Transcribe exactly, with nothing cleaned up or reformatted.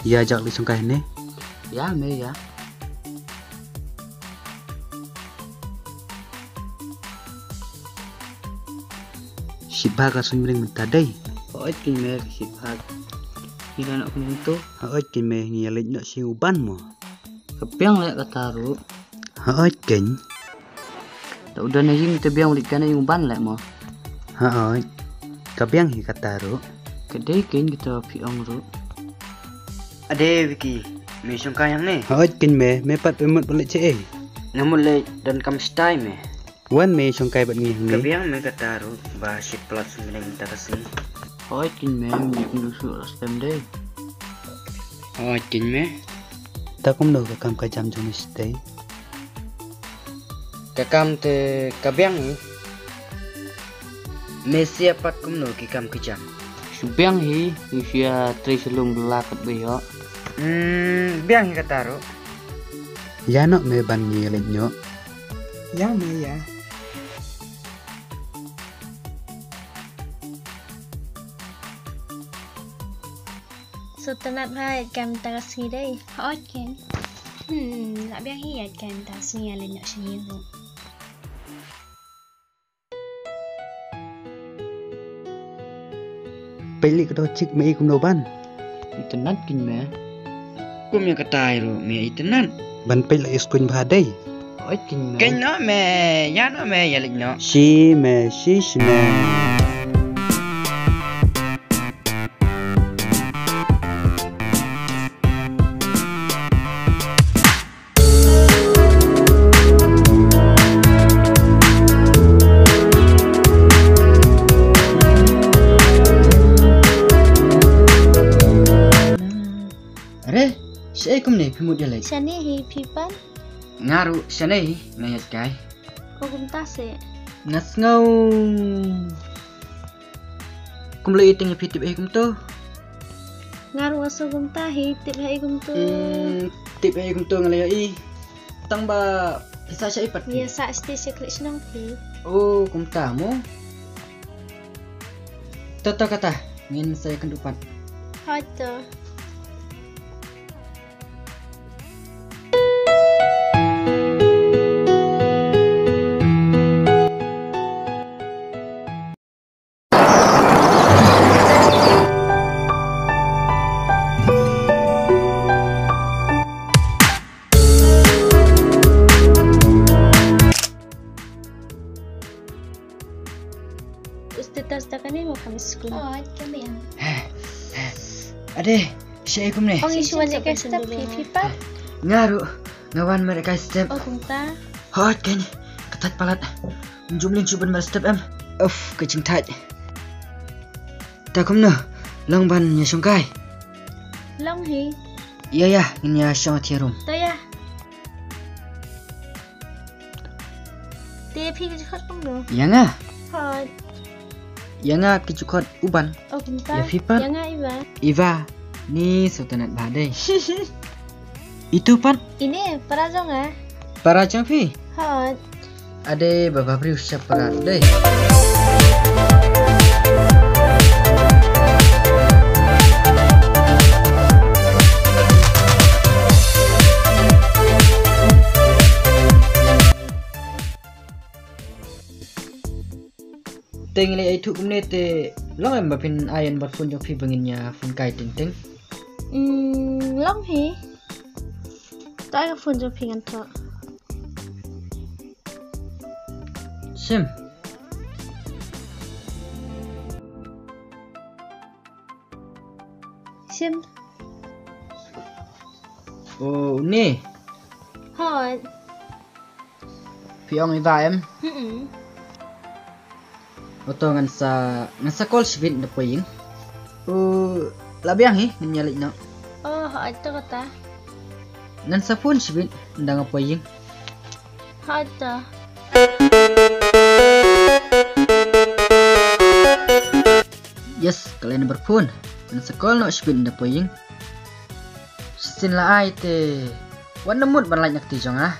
Ïa jak leit shongkai ne? Ïa me ïa. Shibha ka suiñ bneng mynta dei. Hooid keiñ me, ka shibha. Ïa na kumto. Hooid keiñ me, ngi ïa leit noh sha u ban mo. Ka biang leh kata ruh. Hooid keiñ. Ta u don na ïing te biang leit kane ïing u ban leh mo. Hooid. Ka biang hi kata ruh. Ka dei keiñ kita phi ong ruh. Ade Vicky, me shongkai hangne? Hooid keiñ me, me pat phi mut ban leit shaei? Nga mut leit donkam stai me. Wan me shongkai bad ngi hangne. Ka biang me kata ruh ba shit plat sum bneng mynta ka sngi. Hooid keiñ me, me kum du shu stem dei. Hooid keiñ me. Ta kumno ka kam ka jam jong me stai? Ka kam te ka biang hi. Me sia pat kumno ki kam ki jam? Shu biang hi, ngi shu ïa trei sha lum la kat beit ho. Hmm, biang hi kata ruh. Ïa noh me ban ngi leit noh. Ïa me ïa. Sngewtynnat bha ïa ka kam mynta ka sngi dei. Hooid keiñ. Hmm, la biang hi ïa ka kam mynta ka sngi, leit noh sha ïing ruh. Peit lei ka dohchik, me i kumno ban? Itynnat keiñ me. Kum ïa katai ruh me itynnat. Ban peit lei i skuiñ bha dei. Hooid keiñ me. Keiñ noh me, ïa noh me, ïa leit noh. Shi me, shi shi me. Are, shaei kumne phi mut ïa leit? Shane hi, phi pat? Nga ruh shane hi, nga ïaid kai. O kumta se. Nga sngew kumlei, i teng ïa phi tip hi kumto. Nga ruh nga sngew kumta hi, tip hi kumto. Hmm, tip hi kumto nga la ïohi. Tang ba phi sah shaei pat? Ïa sah shatei sha khlieh shnong phi. O kumta mo. To to kata, ngin sa ïakynduh pat. Hooid to. U status da kane mo ka miss call. Oh, ka biang. Ade, shaei kumne? Ong i shu wan leh kai step phi, phi pat? Nga ruh, nga wan mareh kai step. Oh, kumta. Hooid keiñ, ka thait palat. Ym ju mlien shuh ban mareh step em. Uff, ka jingthait. Ta kumno, long ban ïa shongkai? Long hi. Ïa ïa, ngin ïa shong ha thiah room. To ïa. Te phi ka jingkhot kumno? Ïa nga. Hooid. Ïa nga ka jingkhot Uban. Oh, kumta. Ïa phi pat? Ïa nga Iva. Iva. Ni sngewtynnat bha dei. Itu pat? Ine, para jong nga. Para jong phi? Hooid. Ade, ba bha briew sha para dei. Te ngi leh ïa ithuh kumne te long em ba phin ai ïa u number phone jong phi ba ngin ïa phone kai teng teng? Hmm, long hi. To ai ka phone jong phi ngan thoh. Shim. Shim. O, une. Hooid. Phi ong Iva em? Mm-mm. O to ngan sa, ngan sa call shibit ynda poi ïing. O, la biang hi, ngin ïa leit noh. O, hooid to kata. Ngan sa phone shibit ynda nga poi ïing. Hooid to. Yes, ka lei number phone. Ngan sa call noh shibit ynda poi ïing. Shisien la ai te wan da mut ban lait na kti jong nga.